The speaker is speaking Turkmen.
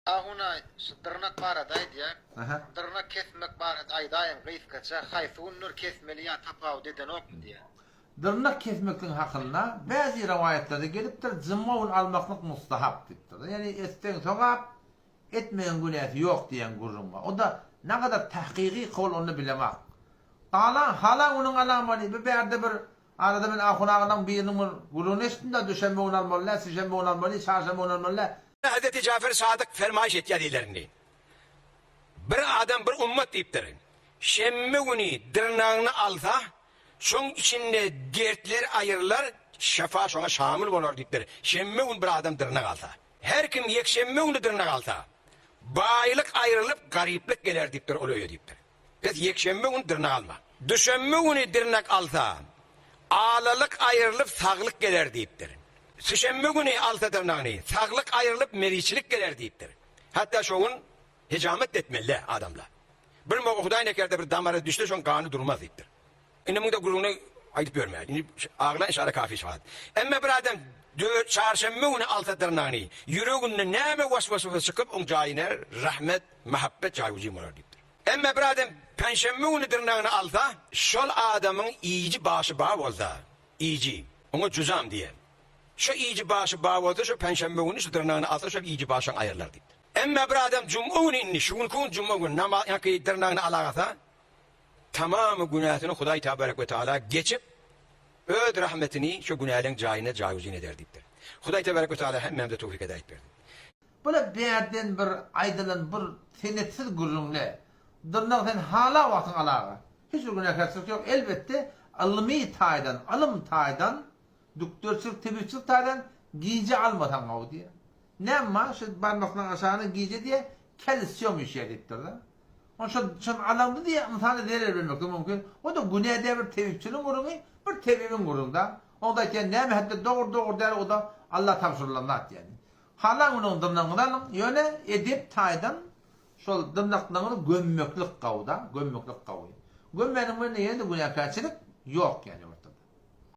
Ahunay şu dyrnak barada aýdýar. Dyrnak kesmek barada aýdaýyň gysgaça haýsy günler kesmeli ýa tapawut edenokmy diýýär. Dyrnak kesmekligiň hakynda bäzi rowaýatlarda gelipdir, jumga gün almaklyk mustahap diýipdir. Ýagny etseň sogap, etmegiň günäsi ýok diýen gürrüň bar. O-da nagadar tahkyky kowul onda bilemok. Galan halan günüň alamaly bu bärde bir arada men ahun agalaň biriniň bir gürrüňini eşitdim-de duşenbe güni almaly däl, sişenbe güni almaly, çarşenbe güni almaly däl. Hezreti Jafer Sadyk fermaýyş etýär diýlerindi. Bir adam bir ummat diýipdir. Şenbe güni dyrnagyny alsa, şoň içinde dertler aýrylar, şefa şoňa şamyl bolar diýipdir. Şenbe gün bir adam dyrnak alsa. Her kim ýekşenbe güni dyrnak alsa, baýlyk aýrylyp, garyplyk geler diýipdir ol öýe diýipdir. Pes ýekşenbe güni dyrnak alma. Duşenbe güni dyrnak alsa, alalyk aýrylyp, saglyk geler diýipdir. Süşenbe güni alsa dyrnagyny, saglyk aýrylyp, meriçilik geler diýipdir. Hatda şo gün hejamet-de etmeli-dä adamlar. Bir moga Hudaý nekerde bir damara düşse şoň gany durmaz diýipdir. Indi muňda gürrüňini aýdyp ýörmäýin. Indi aglan işara kafi şahat. Emma bir adam çarşenbe güni alsa dyrnagyny, ýüreginde näme waswasasy çykyp, oň jaýyna rahmet, muhabbet jaýujym bolar diýipdir. Emma bir adam penşenbe güni dyrnagyny alsa, şol adamyň iýiji başy bar bolsa, iýiji, oňa juzam diýen. Şo iýiji başy bar bolsa, şo penşenbe güni şu dyrnagyny alsa, şol iýiji başyň aýrylar diýipdir. Emma bir adam juma güni indi, şu günki gün juma güni namaz, ýaňky dyrnagyny alagasa, tamamy günäsini Hudaý Tebarek we Teala geçip, Öz rahmetini şo günäleň jaýyna jaýuzyn eder diýipdir. Hudaý Tebarek we Teala hemmämize towfik hedaýat bersin. Bula bärden bir aýdylan bir senetsiz gürrüňle. Dyrnak sen hala wagtyň alaga. Hiç bir günäkärçilik ýok. Elbetde ylmy taýdan, ylym taýdan, dükderçilik, tebipçilik taýdan gije almasaň gowy diýýär. Näme bar şu barmaklaryň aşagyna gije diýýär, kalsium düşýär diýipdir-de. Ony şol şony alaňda diýýär, ynsana zerer bermeklik mümkin. O-da günä däl bir tebipçiligiň gürrüňi, bir tebibiň gürrüňi-da. Oňda aýtýan näme hätde dogry dogry däl o-da Alla tabşyrylan zat ýagny. Halan günüň dyrnagyňyzy alyň, ýöne edep taýdan şol dyrnaklaryňyzy gömmeklik gowy-da, gömmeklik gowy. Gömmäniň bilen ýene-de günäkärçilik ýok ýagny.